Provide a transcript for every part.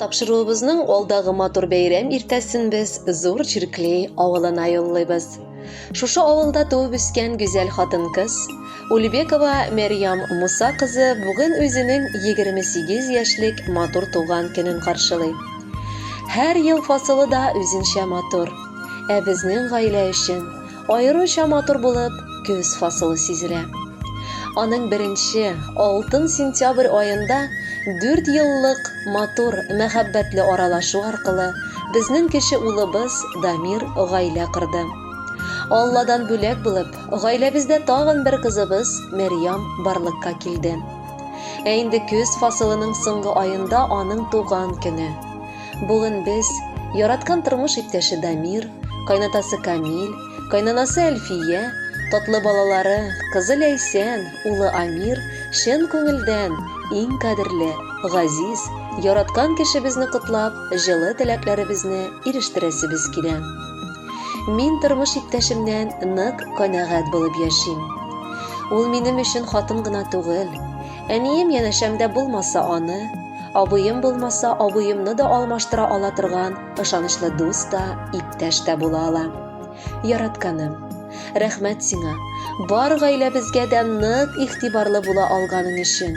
Тапшыруыбызның алдагы матур бәйрәм иртәсен без Зур Чиркли авылына юллыйбыз. Шушы авылда туып үскән гүзәл хатын-кыз Ульбекова Мәрьям Муса кызы бүген үзенең 28 яшьлек матур туган көнен каршылый. Һәр ел фасылы да үзенчә матур. Ә безнең гаилә өчен аеруча матур булып көз фасылы сизелә. Аның беренче, алтын сентябрь аенда дүрт еллык матур, мәхәббәтле аралашу аркылы безнең кече улыбыз Дамир гаилә корды. Алладан бүләк булып, гаиләбездә тагын бер кызыбыз Мәрьям барлыкка килде. Ә инде көз фасылының соңгы аенда аның туган көне. Бүген без, яраткан тормыш иптәше Дамир, кайнатасы Камил, кайнанасы Әлфия, татлы балалары, кызы Ләйсән, улы Амир, чын күңелдән, иң кадерле, газиз, яраткан кешебезне котлап, җылы теләкләребезне ирештерәсебез килә. Мин тормыш иптәшемнән нык канәгать булып яшим. Ул минем өчен хатын гына түгел. Әнием янәшәмдә булмаса аны, абыем булмаса абыемны да алмаштыра ала торган ышанычлы дус та, иптәш тә була ала. Яратканым, рәхмәт сиңа, бар гаиләбезгә дә нык игътибарлы була алганың өчен.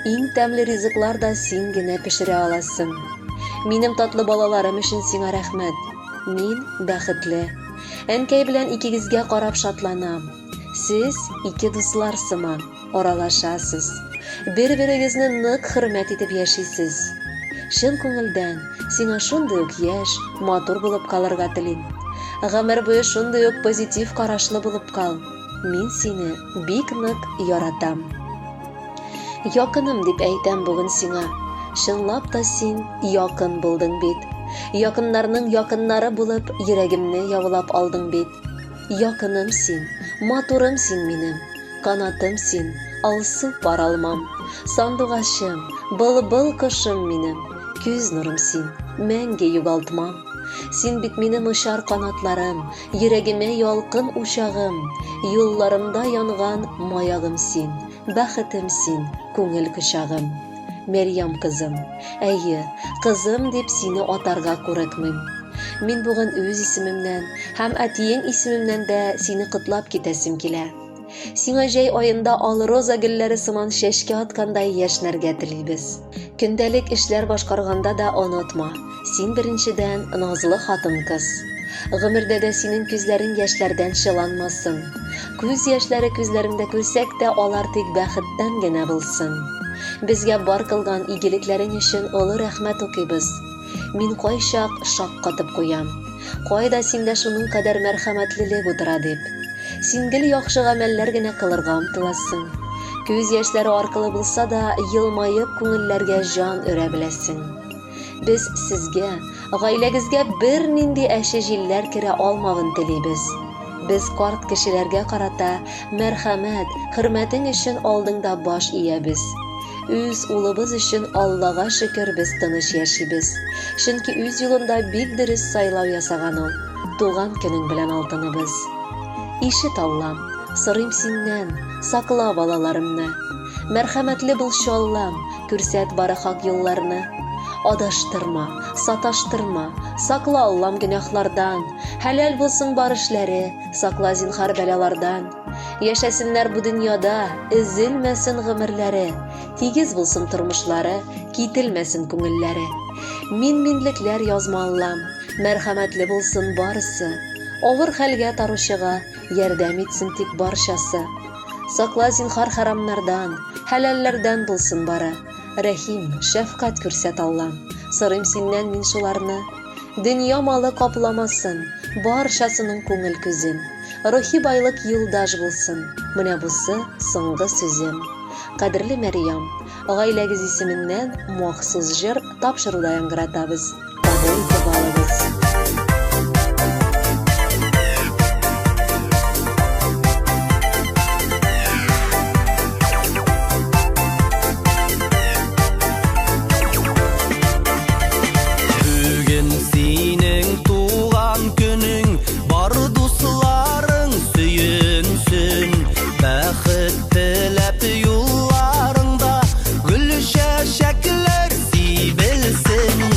Иң тәмле ризыклар да син генә пешерә аласың. Минем татлы балаларым өчен сиңа рәхмәт. Мин бәхетле. Әнкәй белән икегезгә карап шатланам. Сез ике дуслар сыман аралашасыз. Бер-берегезне нык хөрмәт итеп яшисез. Чын күңелдән сиңа шундый ук яшь, матур булып калырга телим. Гомер буе шундый ук позитив карашлы булып кал. Мин сине бик нык яратам. Якыным дип әйтәм бүген сиңа. Чынлап та син якын булдың бит. Якыннарның якыннары булып, йөрәгемне яулап алдың бит. Якыным син, матурым син минем, Канатым син, алсу пар алмам, Сандугачым, былбыл кошым минем, Күз нурым син, мәңге югалтмам. Син бит минем очар канатларым, Йөрәгемә ялкын учагым, Юлларымда янган маягым син, Бәхетем син, күңел кочагым. Мәрьям кызым, әйе, кызым дип сине атарга курыкмыйм. Мин бүген үз исемемнән һәм әтиең исемемнән дә сине котлап китәсем килә. Сиңа җәй аенда ал роза гөлләре сыман чәчкә аткандай яшьнәргә телибез. Көндәлек эшләр башкарганда да онытма, син беренчедән назлы хатын-кыз. Гомердә дә синең күзләрең яшьләрдән чыланмасын. Күз яшьләре күзләреңдә күрсәк тә, алар тик бәхеттән генә булсын. Безгә бар кылган игелекләрең өчен олы рәхмәт укыйбыз. Мин кайчак шаккатып куям. Кайда синдә шуның кадәр мәрхәмәтлелек утыра дип. Син гел яхшы гамәлләр генә кылырга омтыласың. Күз яшьләре аркылы булса да, елмаеп күңелләргә җан өрә беләсең. Без сезгә, гаиләгезгә бернинди әче җилләр керә алмавын телибез. Без карт кешеләргә карата мәрхәмәт, хөрмәтең өчен алдыңда баш иябез. Үз улыбыз өчен Аллага шөкер без тыныч яшибез. Чөнки үз юлында бик дөрес сайлау ясаган ул. Туган көнең белән алтыныбыз. Ишет, Аллам, сорыйм синнән, сакла балаларымны. Мәрхәмәтле булчы Аллам, күрсәт бары хак юлларны. Адаштырма, саташтырма, сакла Аллам гөнаһлардан. Хәләл булсын бар эшләре, сакла зинхар бәлалардан. Яшәсеннәр бу дөньяда, өзелмәсен гомерләре, тигез булсын тормышлары, кителмәсен күңелләре. Мин-минлекләр язма Аллам, мәрхәмәтле булсын барысы. Авыр хәлгә таручыга ярдәм итсен тик барчасы. Сакла зинхар хәрамнардан, хәләлләрдән булсын бары. Рәхим, шәфкать күрсәт, Аллам, сорыйм синнән мин шуларны. Дөнья малы капламасын, барчасының күңел күзен. Рухи байлык юлдаш булсын, менә бусы соңгы сүзем. Кадерле Мәрьям, гаиләгез исеменнән махсус җыр тапшыруда яңгыратабыз. Кабул итеп алыгыз. Бүген синең туган көнең, бар дусларың сөенсен. Бәхет теләп юлларыңда гөл чәчәкләр сибелсен.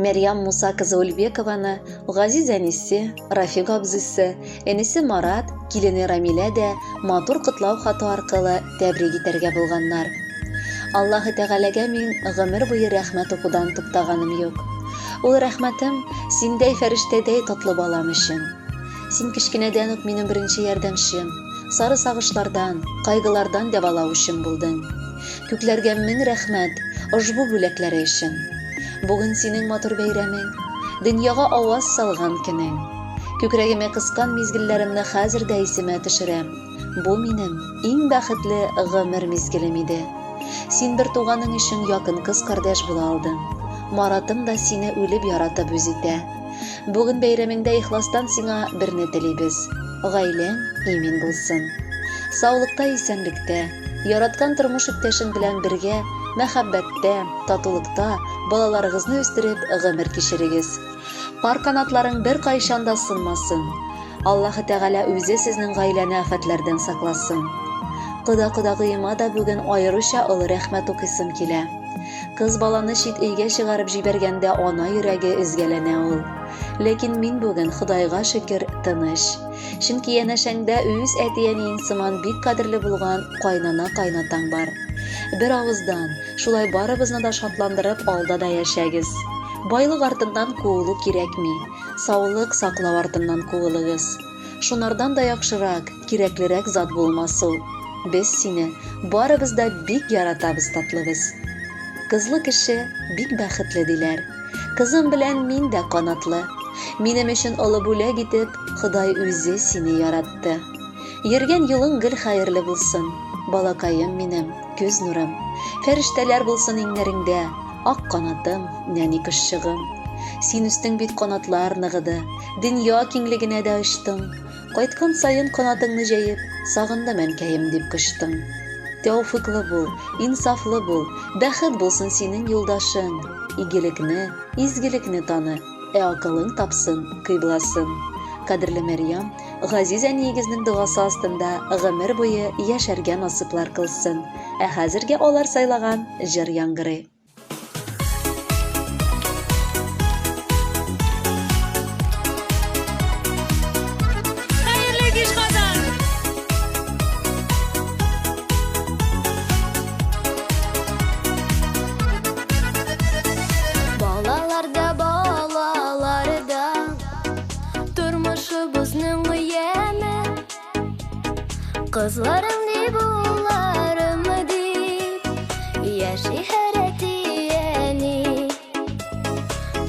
Мәрьям Муса кызы Ульбекованы газиз әнисе, Рафик абзыйсы, энесе Марат, килене Рамилә дә матур котлау хаты аркылы тәбрик итәргә булганнар. Аллаһы Тәгаләгә мин гомер буе рәхмәт укудан туктаганым юк. Ул рәхмәтем синдәй фәрештәдәй татлы балам өчен. Син кечкенәдән үк минем беренче ярдәмчем, сары сагышлардан, кайгылардан дәвалаучым булдың. Күкләргә мең рәхмәт ошбу бүләкләре өчен. Бүген синең матур бәйрәмең, дөньяга аваз салган көнең. Күкрәгемә кыскан мизгелләремне хәзер дә исемә төшерәм. Бу минем иң бәхетле гомер мизгелем иде. Син бер туганың өчен якын кыз кардәш була алдың. Маратым да сине үлеп яратып үз итә. Бүген бәйрәмеңдә ихластан сиңа берне телибез. Гаиләң имин булсын. Саулыкта, исәнлектә, яраткан тормыш иптәшең белән бергә мәхәббәттә, татулыкта балаларыгызны үстереп гомер кичерегез. Пар канатларың беркайчан да сынмасын. Аллаһы Тәгалә үзе сезнең гаиләне афәтләрдән сакласын. Кода-кодагыема да бүген аеруча олы рәхмәт укыйсым килә. Кыз баланы чит өйгә чыгарып җибәргәндә ана йөрәге өзгәләнә ул. Ләкин мин бүген, Ходайга шөкер, тыныч. Чөнки янәшәңдә үз әти-әниең сыман бик кадерле булган кайнана-кайнатаң бар. Бер авыздан, шулай барыбызны да шатландырып алда да яшәгез. Байлык артыннан куылу кирәкми, саулык саклау артыннан куылыгыз. Шунардан да яхшырак, кирәклерәк зат булмас ул. Без сине барыбыз да бик яратабыз, татлыбыз. Кызлы кеше бик бәхетле, диләр. Кызым белән мин дә канатлы. Минем өчен олы бүләк итеп, Ходай үзе сине яратты. Йөргән юлың гел хәерле булсын, балакаем минем, күз нурым. Фәрештәләр булсын иңнәреңдә, ак канатым, нәни кошчыгым. Син үстең бит канатлар ныгыды, дөнья киңлегенә дә очтың. Кайткан саен канатыңны җәеп, сагындым әнкәем дип кочтың. Тәүфыйклы бул, инсафлы бул, бәхет булсын синең юлдашың. Игелекне, изгелекне таны, ә акылың тапсын кыйбласын. Кадерле Мәрьям, газиз әниегезнең догасы астында гомер буе яшәргә насыйплар кылсын. Ә хәзергә алар сайлаган җыр яңгырый. Хәерле кич, Казан! Балаларда, балаларда тормышыбызның яме. Кызларым дип, улларым дип, яши һәр әти-әни.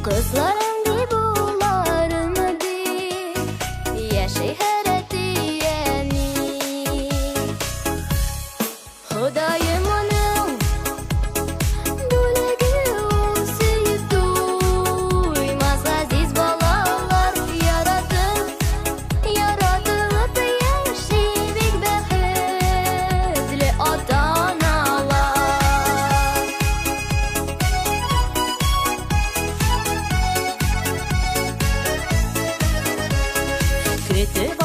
Кызларым дип, улларым дип, яши һәр әти-әни. Ходаем аның бүләге ул сөеп туймас газиз балалар яратып, яратылып яши бик бәхетле ата-аналар. Көтеп